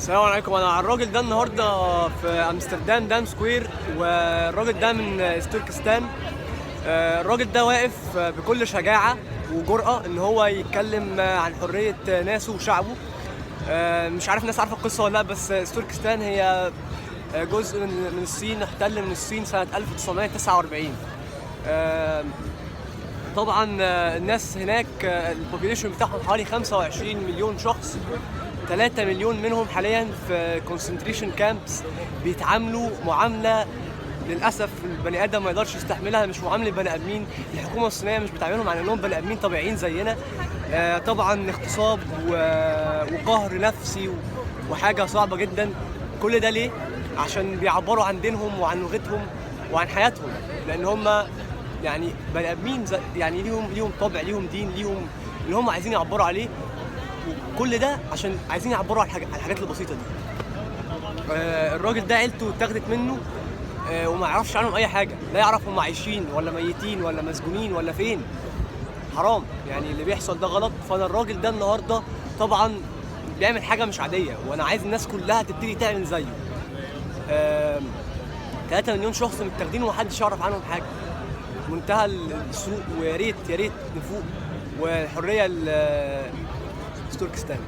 السلام عليكم. انا على الراجل ده النهارده في امستردام دام سكوير، والراجل ده من تركستان. الراجل ده واقف بكل شجاعة وجرأة ان هو يتكلم عن حرية ناسه وشعبه. مش عارف الناس عارفة القصة ولا لا، بس تركستان هي جزء من الصين، احتل من الصين سنة 1949. طبعا الناس هناك، ال population بتاعهم حوالي 25 مليون شخص، 3 مليون منهم حاليا في concentration camps، بيتعاملوا معاملة للاسف البني ادم ما يقدرش يستحملها، مش معاملة بني ادمين. الحكومة الصينية مش بتعاملهم على انهم بني ادمين طبيعيين زينا. طبعا اغتصاب وقهر نفسي وحاجه صعبة جدا. كل ده ليه؟ عشان بيعبروا عن دينهم وعن لغتهم وعن حياتهم، لان هم يعني بني ادمين، يعني ليهم طبع، ليهم دين، ليهم اللي هم عايزين يعبروا عليه، وكل ده عشان عايزين يعبروا على الحاجات البسيطة دي. الراجل ده عيلته اتاخدت منه، وما يعرفش عنهم اي حاجه، لا يعرف هم عايشين ولا ميتين ولا مسجونين ولا فين. حرام يعني اللي بيحصل ده غلط. فانا الراجل ده النهارده طبعا بيعمل حاجة مش عاديه، وانا عايز الناس كلها تبتدي تعمل زيه. 3 مليون شخص متاخدين ومحدش يعرف عنهم حاجه. منتهى السوء، ويا ريت يا ريت نفوق، والحرية تركستان.